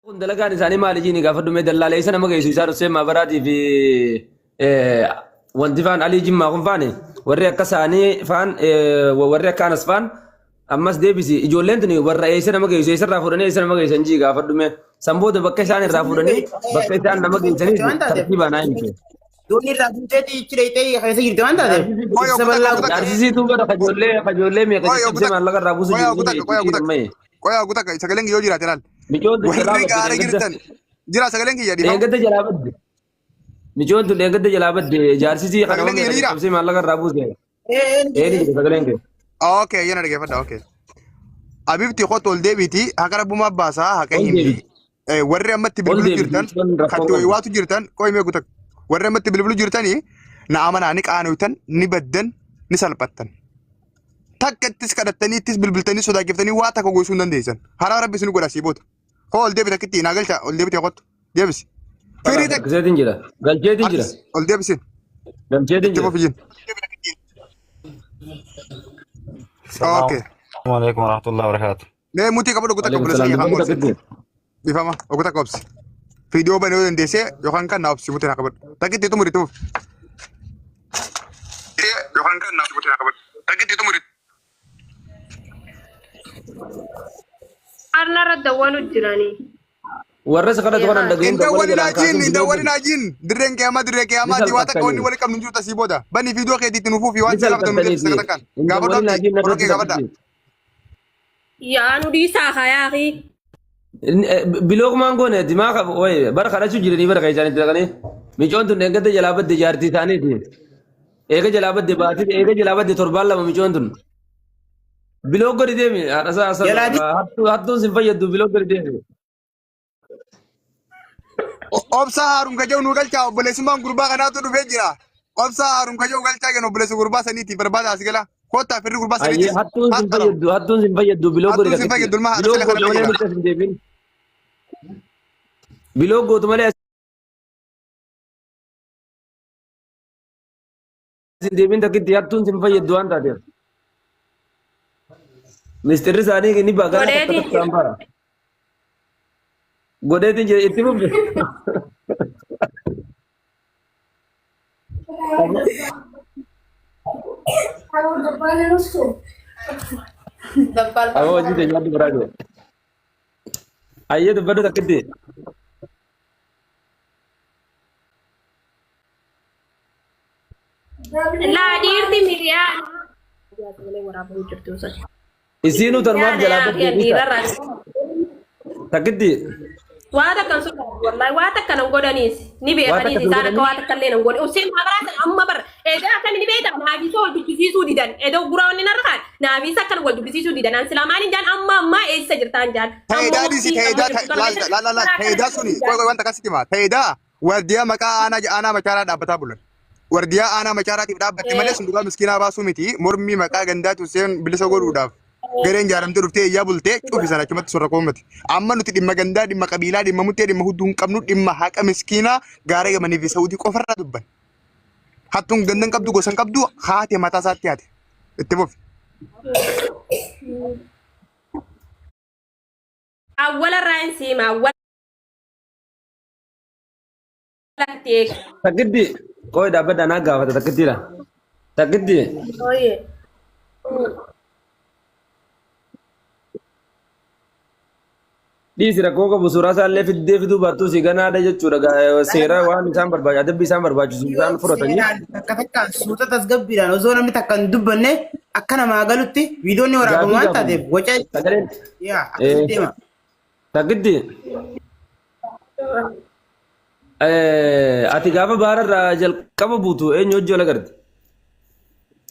Kun dalagaan isaanii maali jiini gaafadhu mee dallaala isa nama geessu isaan Hussein Maabaraatii fi wanti faan Alii Jimmaa kun faani warri akka isaanii faan warri akka Anas faan ammas deebisi ijoolleen tuni warra eessa nama geessu eessarraa fuudhanii eessa nama geessan jii gaafadhu mee san booda bakka isaan irraa fuudhanii bakka isaan nama geessanii Waan taateef. tartiibaan haa himtu. Doonii irraa buuteeti ichi dheeyxee keessa jirti waan taateef. Qoy Ibsa ogu bal'aa takka Jaarsisiituu bara kajoollee kajoollee meeqa Qoy ogu caccabsee takka maallaqa irraa buusu qoy jiru ogu sun takka qoy ogu itti takka ammayye. qoy ogu takka sagaleen kiyya yoo jiraate laal. Micoon tun jalaa Warri badde gaara dheengadda. jirtan jira sagaleen kiyya dhiifama. Dheengadda jalaa badde. Micoon tun dheengadda jalaa badde jaarsisii kana Sagaleen meeqa kiyya ni jira. caccabsee maallaqa irraa buuse. Ee ni Eeni jira. jira sagaleen kee. Okay yana dhaggeeffadha okay. Abibti kottu ol deebiiti haqa rabbumaa baasaa haqa Ol himi. deebiti. Warri ammatti Ol bilbilu deebiti jirtan micoon rakkoo katti qabdi. wayiwaatu jirtan qoy mee gutak. Warri ammatti bilbilu jirtanii na amanaa ni qaanoytan ni baddan ni salphattan. Takka ittis kadhattanii ittis bilbiltanii sodaachiftanii waa takka goosuu hin dandeessan. Haraa rabbi isin godha sii booda. Hoo ol deebite akkitti naa galcha ol deebite kottu deebisi. Firii takka Galcheetiin jira. Galcheetiin jira. ol deebisin Galcheetiin itti jira. fufi jin. Okay. Assalamu alaikum warahmatullahi wabarakatuh. Mee mutii qabadhu ogu takka Waalaikum obboleessa salaam. kiyya kan Dubbadhu obsi. takkitti. Dhiifama ogu takka obsi. Viidiyoo banee yoo dandeessee yookaan kan naa obsi mutii naa qabadhu. Takkitti xumuri itti fufi. Yookaan kan naa obsi mutii naa qabadhu. Takkitti xumuri. Harna irra dawwalu jiranii. Warra isa kadhatu kanan dhagahin Hin dawwala dawwalin jalaan ajiin kaasuun hin biloo dawwalin godhi. ajiin dirreen qiyaamaa dirree Ni qiyaamaati waa takka wanni salphattanii. wali qabnu hin jirtu asii booda bani viidiyoo keetiitti nufuufi Ni waan si gaafatan nu deebisa salphattaniiti. takkaan Hin gaafadhu dawwalin abdii ajiin warra narratti kee gaafadha. takkitti. Yaa nu dhiisaa hayaaqii. Bilook maan goone dimaa qabu wayi bara kadhachuu jiranii bara kan isaan itti dhaqanii micoon tun dheengadda jalaa badde jaartii isaaniiti. Eega jalaa badde baatii eega jalaa badde torbaan lama micoon tun. Bilook godhi deemi haadhasaa asa Jalaa hattuun sin fayyaddu bilook godhi deemi. Obsaa Haarun Kaja'u nu galchaa obboleessummaan gurbaa kanaatu dhufee jira. Obsaa Haarun Kaja'u galchaa kennu obboleessa gurbaa saniiti barbaada as gala. Kottaa firri gurbaa Ayyee saniitis. hattuun sin Hattara. fayyaddu hattuun sin fayyaddu bilook godhi Hattuun sin takkitti. fayyaddu ilma haadha Bilook sila gootu kana malee jira. nutti as hin deebiin. Bilook gootu malee as hin deebiin takkitti hattuun sin fayyaddu waan taateef. Mistirri isaanii ni bagaa takka Godheetiin takkaan jira. bara. Godheetiin jira itti fufi. Aboo hojii keenya adda biraa jiru. Ayyee dubbadhu takkitti. Laa dhiirti miriyaa. Waraabuu jirtu sun. Isiinuu tanumaaf Yaada jalaa yaa badde fi dhiisa. dhiirarraa. Takkitti. Waa takka hin sodaatu wallahi waa takka nan godhaniis ni Waa beekaniis takka sin isaan akka godhanii. waa takka illee nan godhe Hussein maabaraa sana amma bar egaa akkami ni beekta naafisa wal dubbisiisuu didan edaa gura wanni narra kaan naafisa akkan wal dubbisiisuu didan an silaa maaliin jaan amma ammaa eessa jirtaan jaan amma Ta'idaa dhiisi waqtii amma ta'idaa jirtu kana laal keessa laal laal karaa kana ta'idaa suni jirtu qoy jaan qoy wanta akkasitti himaa ta'idaa wardiyaa maqaa aanaa aanaa machaaraa dhaabbataa bulan. Wardiyaa aanaa machaaraatiif dhaabbatte malee sunduqaa miskiinaa baasuu miti mormii maqaa gandaatu Hussein bilisa godhuudhaaf gareen jaaramtee dhuftee iyyaa bultee cufi sana achumatti sorra koomati. Amma nuti dhimma gandaa dhimma qabiilaa dhimma muttee dhimma hudduu hin qabnu dhimma haqa miskiinaa gaara gamanii fi Saudii qofarraa dubban. Hattuun ganda hin qabdu gosa hin qabdu haate mataa isaatti haate. Itti fufi. Awwala irraa hin siima awwala itti eega. Takkitti qoy dhaabbadha naa gaafata takkittiidha. Takkitti Ooyee. dhiisi rakkoo qabu suuraa isaallee fiddee fiduu baattuu si ganaadha jechuudha. Seera waan isaan barbaachisu adabbii isaan barbaachisu isaan fudhatanii. Seeraan takka takkaan suuta tasgabbiidhaan osoo namni takka hin dubbanne akka namaa galutti viidiyoon ni waraabama Gaafii waan gaafatu. taateef waca Sagaleen yaa akkasitti deema. Takkitti ati gaafa baararraa jalqaba buutu eenyu hojii wal agarte?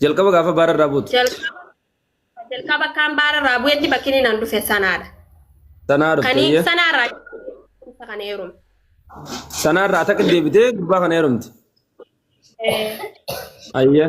Jalqaba gaafa baararraa buutu. Jalqaba jalqaba kaan baara irraa bu'etti bakki inni naan dhufe sanaadha. Sanaa dhufte Kanii iyyee. sanaarraa isa kana heerume. Sanaarraa takka deebitee gurbaa kana heerumte. Ayyee.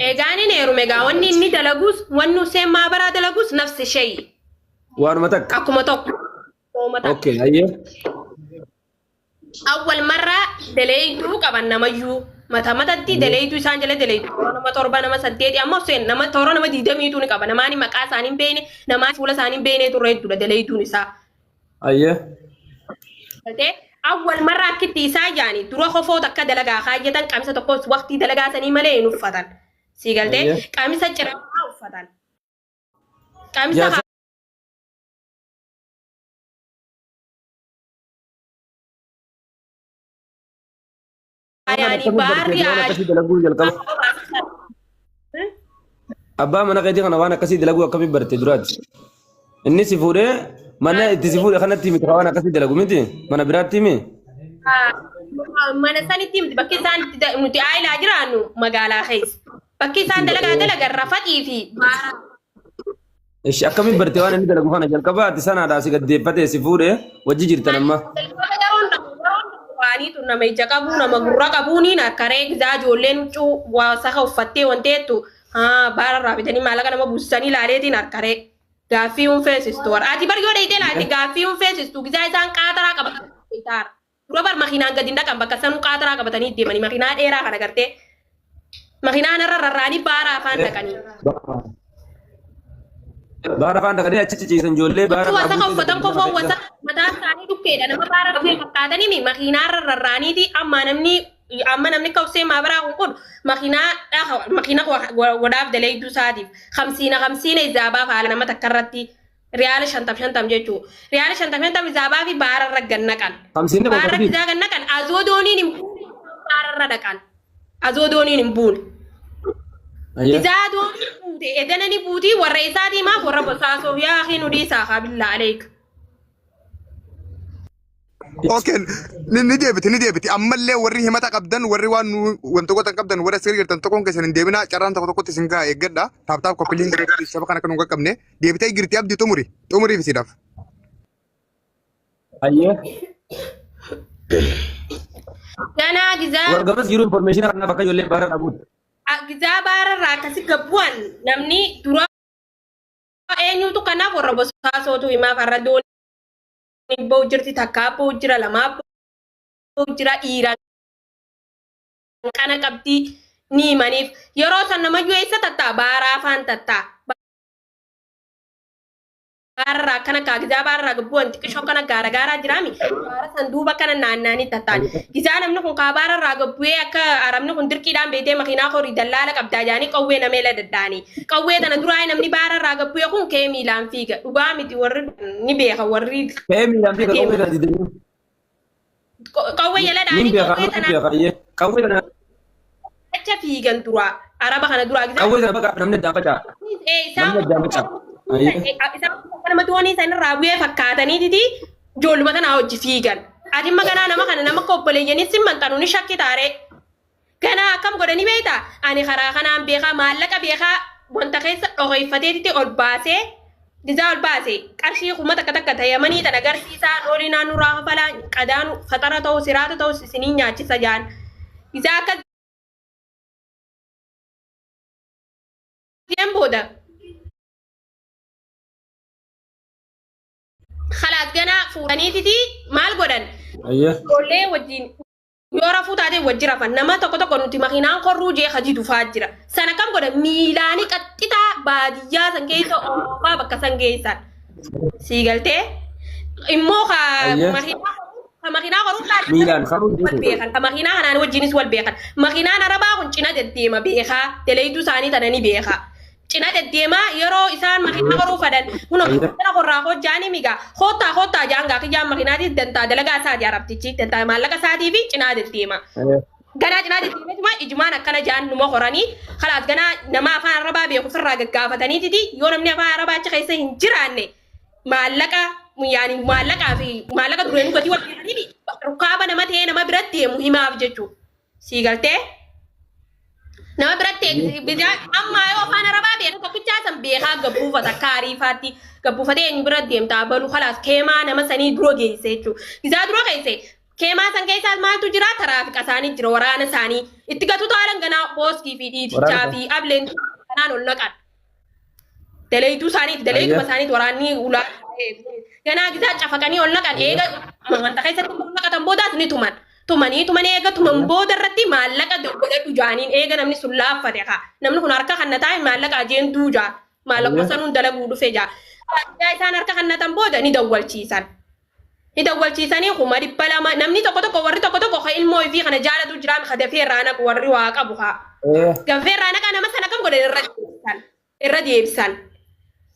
Egaa inni heerume egaa wanni inni dalagus wanni Hussein maabaraa dalagus nafsi shayi Waanuma takka. akkuma tokko. Ooma takka. Okay ayyee. Awwal marraa daleeytuu qaban namayyuu mata matatti daleeytuu isaan jala daleeytu nama torba nama saddeeti amma Hussein nama toora nama digdamiitu ni qaba namaani maqaa isaanii hin beekne namaa fuula isaanii hin beekne turre jechuudha daleeytuun isaa. Ayyee. Galtee awwal marra akkitti isaa jaani dura kofoo takka dalagaa kaayyatan qamisa tokkos waqtii dalagaa sanii malee hin uffatan. Sii galtee Ayyee. qamisa ciramaa uffatan. Qamisa Jaarsa kana yaani akkamitti baarri bartee waan akkasii dalaguu jalqaba? Abbaa mana keetii kana waan akkasii dalaguu akkamitti barte duraati? Inni si fuudhee mana itti si fuudhe kanatti miti waan akkasii dalagu miti mana biraatti himi? Mana sanitti miti bakki isaan itti nuti aayilaa jiraannu magaalaa keessa. Bakki isaan dalagaa dalagan rafaxii fi baara. Ishi akkamitti barte waan inni dalagu kana jalqaba ati sanaadhaa si gaddeeffatee si fuudhee wajji jirtan amma. Jalqaba yeroon yeroon waaniitu nama ija qabu nama gurra qabuuniin akka ree gizaa ijoolleen huccuu waa saka uffattee wanteettu baara irraa bitanii maallaqa nama buusisanii ilaaleetiin harka ree. Gaaffii hin feesistu warra. Ati bar yoo dheeytee ilaalte gaaffii hin feesistu gizaa isaan qaataraa qabatanii taara. Dura bar makiinaan gadi hin dhaqan bakka sanuu qaataraa qabatanii deemanii makiinaa dheeraa kana gartee. Makiinaan irra rarraanii baara afaan dhaqanii. Baara afaan dhaqanii achi ciciisan ijoollee baara Huccuu irraa wasaka buusee uffatan mana kofoo keessa. wasaka mataan isaanii dhukkeedha nama baara dhufee fakkaatanii mi makiinaa irra rarraaniiti amma namni amma namni kawsee maabaraa kun kun makiinaa makiina godhaaf daleeyduu isaatiif kamsiina kamsiina izaabaa faala nama takka irratti riyaala shantam shantam jechuu riyaala shantam shantam izaabaa fi baara irra gannaqan Kamsiinni baara qofa gizaa gannaqan azoo dooniin hin buune baara irra dhaqan azoo dooniin hin buune. Ayyee. Izaa dooniin buute edana ni buutii warra isaatii maaf warra bosaasoof yaa akii nu dhiisaa kaa billaa aleek. Okay, ni deebiti ni deebiti. Ammallee warri himata qabdan warri waan nu wanta gootan qabdan warri as jirtan tokkoon keessan hin deebinaa carraan tokko tokkotti isin gahaa eeggadha. Taap taap koppiliin gara saba kana kan nu qaqqabne deebitee jirti abdii xumuri xumuriif isiidhaaf. Ayyee. Ganaa gizaa Warra gamas jiru information kanaaf akka ijoollee baara dhabuuti. Gizaa baararraa akkasi gabbu'an namni dura eenyutu kanaaf warra bosaasootu himaaf har'a doonii ba'u jirti takkaa ba'u jira lamaa ba'u jira dhiira qana qabdii ni himaniif yeroo san namayyuu eessa tattaa baaraa afaan tattaa Baararraa akkana kaa gizaa baararraa gabbu'an xiqqishoo akkana gaara gaaraa jiraami. Baara san duuba akkana naannaanii tattaan. Gizaa namni kun kaa baararraa gabbu'ee akka arabni kun dirqiidhaan beetee makiinaa horii dallaala qabdaa jaanii qawwee nameela daddaanii. Qawwee tana duraa namni baararraa gabbu'e kun kee miilaan fiiga. Dhugaa miti warri ni beeka warri Kee miilaan fiiga qawwee tana didanii. Qawwee jala Nin dhaanii beeka qawwee nin tana beeka ayyee. Qawwee tana acha fiigan duraa araba kana duraa gizaa qawwee tana baqa namni addaan faca'a. Isaan Namni addaan faca'a. Ayyee. Isaan nama doonii san irraa bu'ee fakkaataniititi ijoolluma tanaa hojii fiigan. Ati imma ganaa nama kana nama akka obboleeyyanii si maxxanu ni shakki taaree. Ganaa akkam godhanii beektaa? Ani karaa kanaan beekaa maallaqa beekaa wanta keessa dhokeeffateetiti ol baasee gizaa ol baase qarshii kuma takka takka ta yamanii tan agarsiisaa dhoolii naannoo raa kafalaa qadaanu faxara ta'u siraata ta'u isinii nyaachisa jaan. Gizaa akka jeen booda khalaas ganaa fuudhaniititi maal godhan? Ayyee. Ijoollee wajjin yoo rafuu taate wajji rafan nama tokko tokko nuti makiinaan korruu jee hajii dufaa jira. Sana kam godhan miilaanii qaxxitaa baadiyyaa san keessa oofaa bakka san geessan. Sii galtee immoo ka Ayyee. makiinaa ka makiinaa koruu taate Miilaan karuu wal jechuudha. beekan ka makiinaa kanaan wajjinis wal beekan. Makiinaan arabaa kun cina deddeema beekaa daleeyduu isaanii tana ni beekaa. Cina deddeemaa yeroo isaan makiinaa horuu fadhan kunoo kana korraa hojjaanii migaa koottaa koottaa jaan gaa kiyyaan makiinaatis dantaa dalagaa isaati arabtichi dantaa maallaqa isaatii fi cinaa deddeema. Ganaa cinaa deddeemeetuma ijumaan akkana jaan numa horanii kalaas ganaa nama afaan arabaa beeku ofirraa gaggaafataniititi yoo namni afaan arabaa achi keessa hin jiraanne maallaqa yaani maallaqaa fi maallaqa dureenuu gatii wal beekanii rukkaaba nama ta'ee nama biratti deemu himaaf jechuudha. Sii galtee? Nama biratti bijaa amma yoo afaan arabaa beeku tokkichaa san beekaa gabbuufata akka ariifaatti gabbuufatee eenyu bira deemtaa balu kalaas keemaa nama sanii dura geesse jechuudha. Gizaa dura geesse keemaa san keessaa maaltu jira taraafiqa isaanii jira waraana isaanii itti gatu taalan ganaa pooskii fi dhiitichaa fi ableen kanaan ol naqan. Daleeytuu isaaniiti daleeytuma isaaniiti waraanni ulaa ganaa gizaa cafaqanii ol naqan eega wanta keessatti ol naqatan boodaas ni tuman. Tumanii tumanii eega tuman booda irratti maallaqa godhadhu jaaniin eega namni sun laaffate kaa namni kun harka kannataa maallaqa ajeen duujaa maallaquma sanuun dalaguu dhufe jaa. Isaan harka kannatan booda ni dawwalchiisan. Ni dawwalchiisanii 200,000 namni tokko tokko warri tokko tokko ka ilmoo ifii kana jaalatu jiraam ka dafee irraa naqu warri waa qabu haa. Gafee irraa naqaa nama sana kam godhan irra deebisan. Irra deebisan.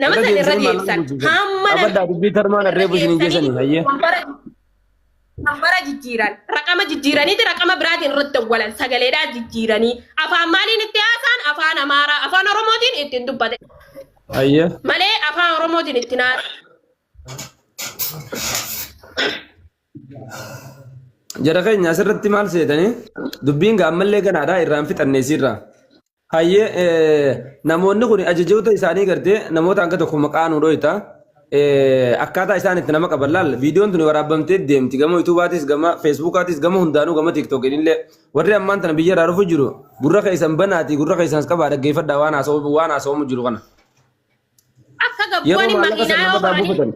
Nama Irra sana irra deebisanii maallaqa deebisan. bulchiisan. Hamma nama Abaddaa dubbii tarmaan irra arree bushinii deebisanii geessanii hayyee. wambara wambara jijjiiran. Raqama jijjiiraniiti raqama biraatiin irratti dawwalan sagaleedhaa jijjiiranii afaan maaliin itti haasaan afaan Amaaraa afaan Oromootiin ittiin dubbate Hayyee. malee afaan Oromootiin ittiin haasaan. Jara keenya asirratti maal seetanii dubbiin gaa ammallee ganaadha irraan fixanne isiirraa. Hayyee namoonni kun ajajoota isaanii gartee namoota hanga tokko maqaa nu dhoyta. Akkaataa isaan itti nama qaban laal viidiyoon tuni waraabamtee deemti gama yuutuubaatis gama feesbuukaatis gama hundaanuu gama tiiktookiin illee warri ammaan tana biyya irraa dhufu jiru gurra keessan banaatii gurra keessan as qabaa dhaggeeffadhaa waan haasa'u waan haasa'amu jiru kana. Akka Yeroo gabbooni maallaqa san makiinaa yoo namarraa horanii buufatan.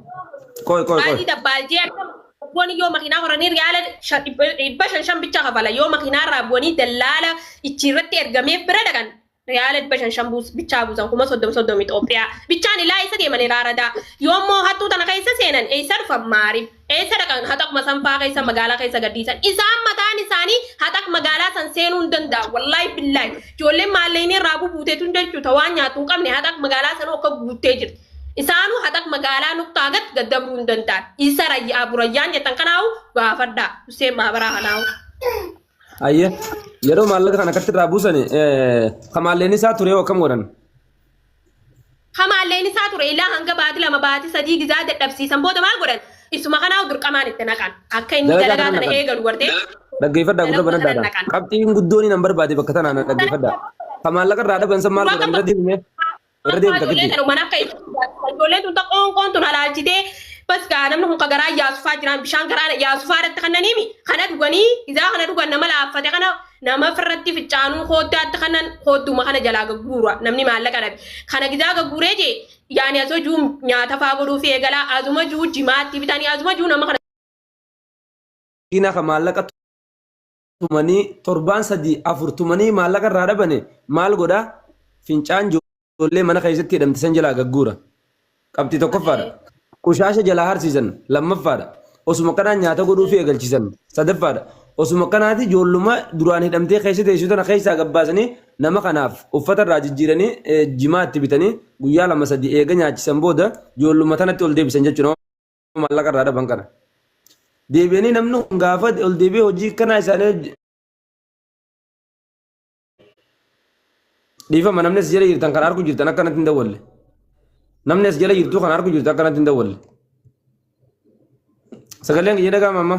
Qoy qoy qoy. baadii dabbaaljee akka gabbooni yoo makiinaa horanii riyaala 500 shan bicha kafala yoo makiinaa irraa bu'anii dallaala ichi irratti ergameef bira dhaqan riyaala 500 shan buus bichaa buusan 30,000 30,000 Itoophiyaa bichaan ilaa isa deeman iraaradaa yoo immoo hattuu tana keessa seenan eessa dhufan maariif eessa dhaqan haxaquma sanfaa keessa magaalaa keessa gadhiisan isaan mataan isaanii haxaq magaalaa san seenuu hin danda'an wallaahi billaahi ijoolleen maallaqni irraa bubuuteetu jechuudha waan nyaatu hin qabne haxaq magaalaa sanuu akka guuttee jirti. Isaanuu haxaq magaalaa nuqtaa gad gaddabruu hin danda'an. Isa rayyaa burayyaan jettan kanaahu gaafadhaa. Hussein Maabaraa kanaahu. Hayyee. Yeroo maallaqa kana akkatti irraa buusan kamaalleen isaa ture hoo akkam godhan? Hamaalleen isaa ture ilaa hanga baati 2 baati 3 gizaa dadhabsiisan booda maal godhan? Isuma kanaahu dirqamaan itti naqan. Akka inni Dalagaa dalagaa kana tana naqan. eegalu gartee Dhaggeeffadhaa gurra dalaguma tana banadhaadha. naqan. Qabxiin guddoon nan barbaade bakka tanaa na dhaggeeffadhaa. Ka maallaqa irraa dhaban san maal Dura godhan kan irra deebime irra deebi Ijoolleen takkitti. tana mana akka ijoolleen tun qoonqoon tun halaalchitee bas gaa namni kun ka garaa yaasufaa jiraan bishaan garaa yaasufaa irratti kannaniimi kana dhuganii isaa kana dhugan nama laaffate kana nama firratti fincaanuu kooddaatti kanan koodduma kana jalaa gagguura namni maallaqa dhabe kana gizaa gagguuree jee yaani asoo juu nyaata faa godhuu fi eegalaa asuma juu jimaatti bitanii asuma juu nama kana Miskiina ka maallaqa tumanii torbaan 3 4 tumanii maallaqa irraa dhabane maal godha fincaan ijoollee mana keessatti hidhamte san jalaa gagguura. Qabxii tokkoffaadha. Qushaasha jalaa harsiisan lammaffaadha. Osuma kanaan nyaata godhuufii eegalchiisan sadaffaadha. Osuma kanaati ijoolluma duraan hidhamtee keessa teessu tana keessaa gabbaasanii nama kanaaf uffata irraa jijjiiranii jimaa itti bitanii guyyaa 2 3 eega nyaachisan booda ijoolluma tanatti ol deebisan jechuudha. Nama maallaqa irraa dhaban kana. Deebi'anii namni kun gaafa ol deebi'ee hojii kanaa isaanii Dhiifama namni as jala jirtan kan argu jirtan akkanatti hin dawwalle. Namni as jala jirtu kan argu jirtu akkanatti hin dawwalle. Sagaleen kiyya dhaga'ama amma.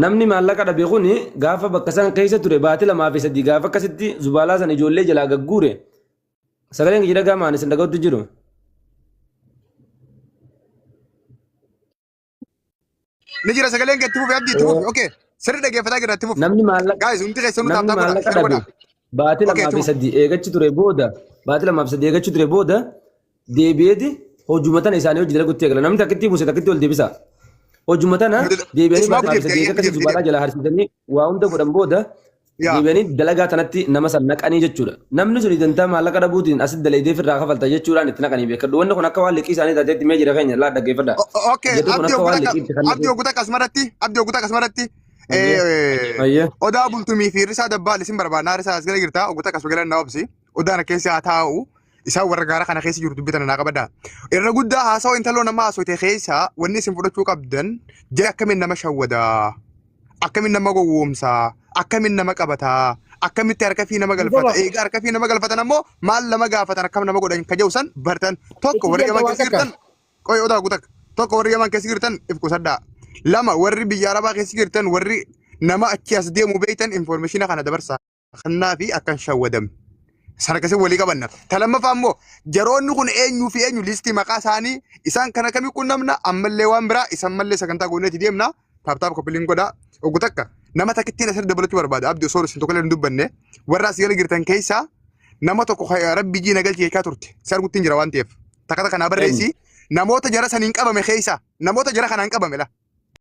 Namni maallaqa dhabe kun gaafa bakka san keessa ture baatii 2 fi 3 gaafa akkasitti zubaalaa san ijoollee jalaa gagguure sagaleen kiyya dhaga'ama ani isin dhaga'utti jiru. Ni jira sagaleen kee itti fufi abdii itti fufi. Okay. Sirri dhaggeeffataa jira itti fufi. Namni maallaqa Guys hundi keessanuu namni taaptaa godha. maallaqa Share dhabe godha. baatii Okay 2 itti fi fufi. 3 eegachi ture booda baatii 2 fi 3 eegachi ture booda deebi'eeti hojuma tana isaanii hojii dalagutti eegala. Namni takkitti buuse takkitti ol deebisa. Hojuma tana deebi'anii Isumaa baatii 2 fi deebite 3 eega akkasii deebite zubaalaa jalaa harsiisanii waa hunda godhan booda Yaa. deebi'anii dalagaa tanatti nama san naqanii jechuudha. Namni suni dantaa maallaqa dhabuutiin asitti dalaydee firraa kafalta jechuudhaan itti naqanii beekadhu. Wanni kun akka waan liqii isaanii taateetti mee jira keenya laa dhaggeeffadha. Okay, Jarri kun abdii akka waan ogguu takka liqiitti kan abdii ogguu takka asumarratti abdii ogguu takka asumarratti Ayyee. Ayyee. odaa bultumii fi risaa dabbaal isin barbaadna risaa as gala jirta ogguu takka asuma galan na obsi odaan keessa haa taa'u isaan warra gaara kana keessa jiru dubbitan naa qabadha. Irra guddaa haasawaa intaloo nama haasoyte keessa wanni isin fudhachuu qabdan jara akkamiin nama shawwadaa akkamiin nama gowwoomsaa akkamiin nama qabataa akkamitti harka fi nama galfata eega harka fi nama galfatan ammoo maal nama gaafatan akkam nama godhan ka jedhu san bartan tokko warri yaman keessa jirtan qoy odaa gutak tokko warri yaman keessa jirtan if qusadhaa lama warri biyya arabaa keessa jirtan warri nama achi as deemu beektan information kana dabarsaa kannaa fi akkan shawwadamne. Sana akkasii walii qabanna. Ta lammaffaa immoo jaroonni kun eenyuu fi eenyu liistii maqaa isaanii isaan kana kamii qunnamna ammallee waan biraa isaan mallee sagantaa gooneeti deemna. Taap taap koppiliin godhaa. Oggu takka nama takkittiin asirra dabalachuu barbaada. Abdi osoo isin tokkollee hin dubbanne warra asii gala jirtan keessaa nama tokko rabbi jiina galchi jechaa turte. Si arguttiin jira waan ta'eef. Takka takka naa barreessi. Namoota jara saniin qabame keessaa namoota jara kanaan qabame la.